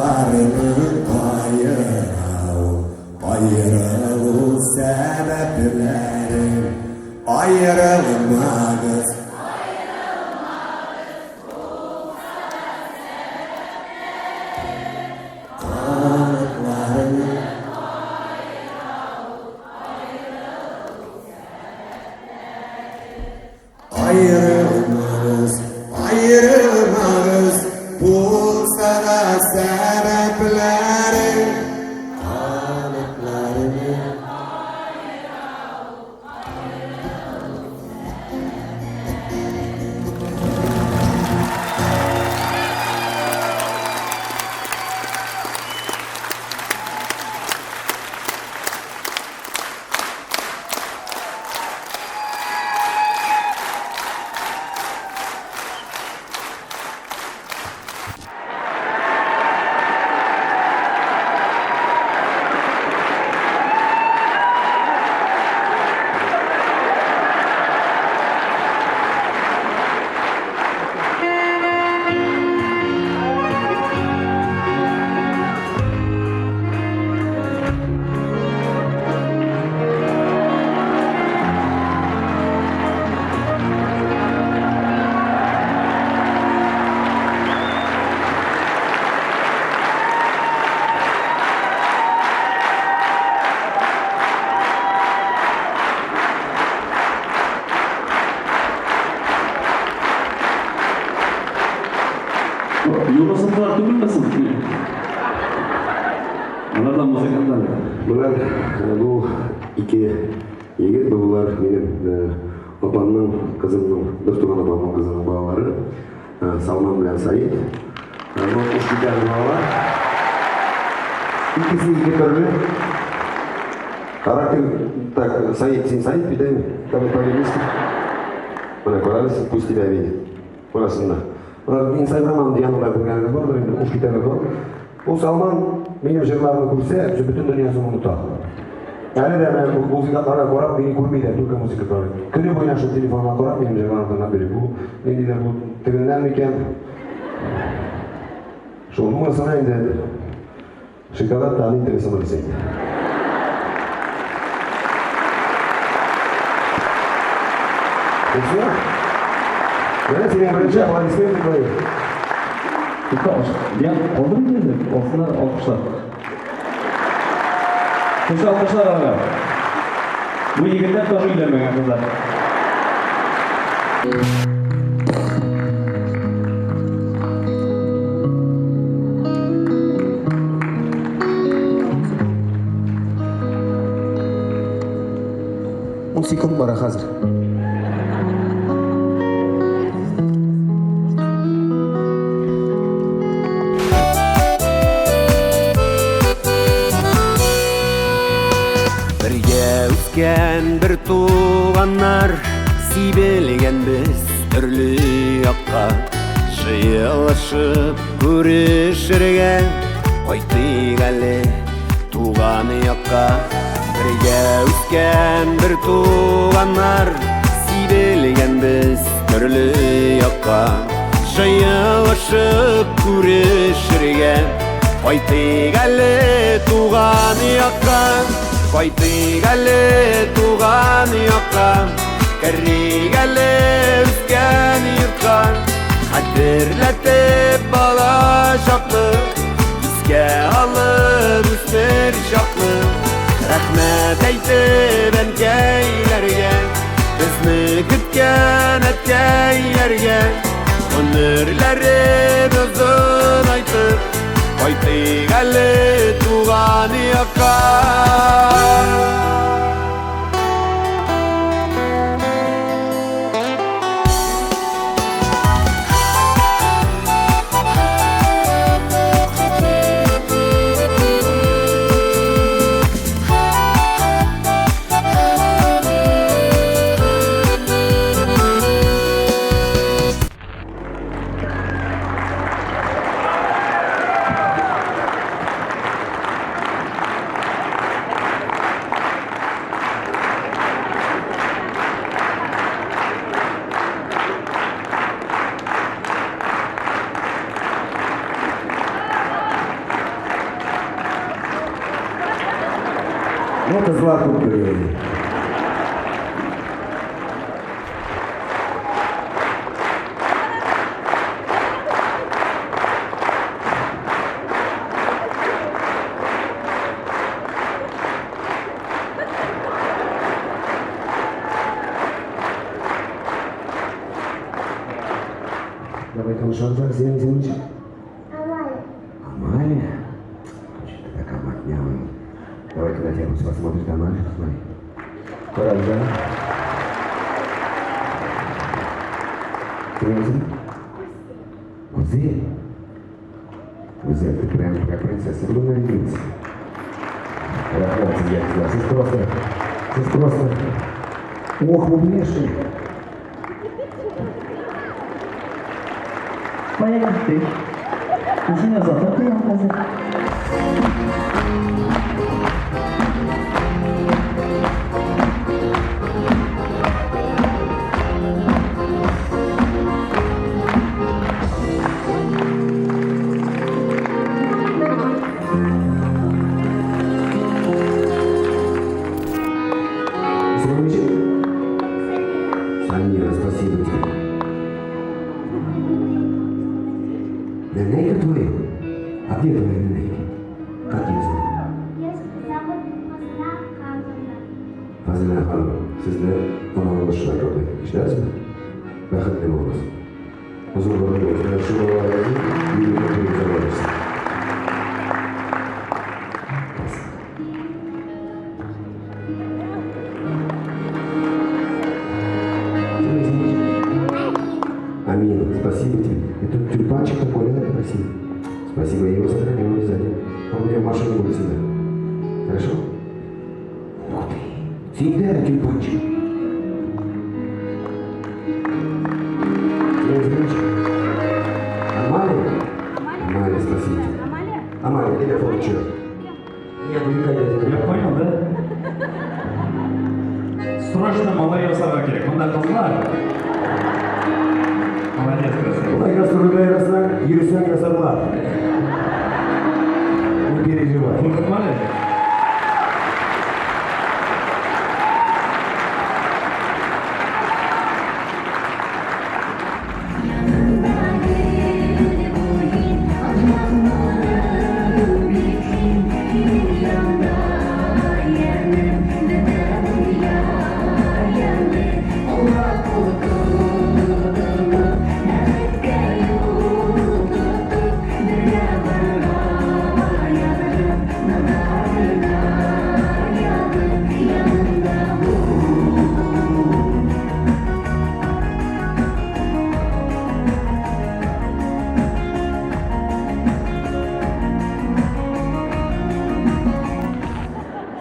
Канатларының каера ул, аерылу сәбәпләре. Аерылмагыз. Канатларының Аерылмагыз, аерылмагыз, булса да сәбәпләре, канатларының. Юлысынкылар түгелме соң? Алар да музыкантлар. Болар бу ике егет, болар минем апамның кызымның, бер туган апамның кызының балалары, Салман белән Саид. Бу куш китәр балалар. Икесе ике төрле. Характер, так, Саид, син Саид бит, әйме? Давай повернись. Менә карагыз, пусть тебя видит. Арасында. Инстаграмнан янында күргәнегез бардыр инде, куш китәр бар. Ул Салман минем җырларымны күрсә, бөтен дөньясын оныта. Әле дә менә бу музыкантларга карап, мине күрми дә, только музыка карый. Көне буена шул телефоннан карап, минем җырларымны тыңлап йөри. Бу ниндидер бу тегеннән микән? Шул монысына инде шоколад та аның интересы белсен. Все? Менә синең беренче аплодисменты твои. Диян, калдырмый инде, алсыннар алкышлар. Шушы алкышлар аларга. Бу егетләр тоже өйләнмәгән кызлар. Ун секунд бара хәзер. Бергә үскән бер туганнар, сибелгән без төрле якка. Җыелышып күрешергә кайтыйк әле туган якка. Бергә үскән бер туганнар, сибелгән без төрле якка. Җыелышып күрешергә кайтыйк әле туган якка. Кайтыйк әле туган якка, керик әле үскән йортка. Хәтерләтеп бала чакны, искә алып үсмер чакны. Рәхмәт әйтеп әнкәйләргә, безне көткән әткәйләргә. Гомерләрен озынайтып, кайтыйк әле туган якка. Ну, кызлар күп йөри. Давай танышабыз, синең исемең ничек? Амалия. Амалия? Что-то такая моднявая. Давай-ка на тебя пусть посмотрит Амалия, посмотри. Карагыз, да? Синең исемең? Гүзәл. Гүзәл, ты прям как принцесса бүген нарядилась. Рәхмәт сезгә, кызлар. Сез просто ох, вы внешне. Кая киттек? Мин сине озатып куям хәзер. Исемең ничек? Самира, спасибо тебе. Нанейка твоя? А где твоя нанейка? Как ее зовут? Ее зовут Фазила Хановна. Фазила ханым, сезне кунагыбыз күрдек. Ишетәсезме? Бәхетле булыгыз. Озын гомерле булсын. Менә шул балаларыгызны өйрәтеп туегызга барырсыз. Спасибо. Синең исемең ничек? Амина, спасибо тебе. Это тюльпанчик такой, да, красивый? Спасибо, я его сохраню обязательно. Он у меня в машине будет всегда. Хорошо? Ух ты! Всегда тюльпанчик. Синең исемең ничек? Амалия? Амалия, спасибо тебе. Амалия? Амалия, телефон че? Не отвлекай. Я понял, да? Срочно малай ясарга кирәк. Монда кызлар. Молодец, красавица. Болай гастрольдә ясаң, йөрсәң ясарлар. Не переживай. Куркытма әле.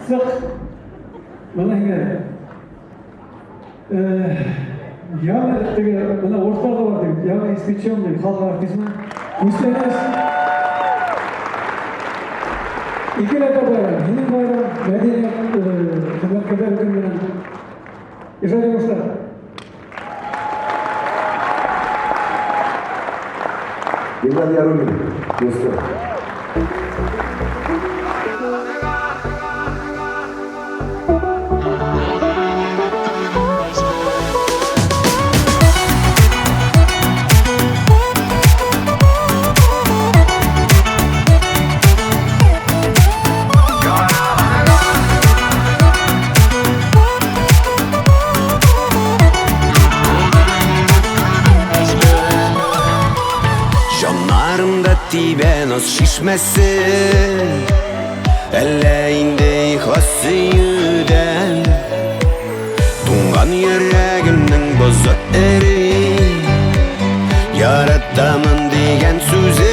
Сык. Менә инде яңа теге менә урысларда бар дип, яңа испеченный халык артисты. Күчтәнәч. Икеләтә байрам, минем байрам, мәдәният хезмәткәрләре көне белән. Иҗади уңышлар. Геннадий Яруллин, Мәскәү. Җаннарымда тибә наз чишмәсе. Әллә инде ихлас сөюдән туңган йөрәгемнең бозы эри. Яратамын дигән сүзе.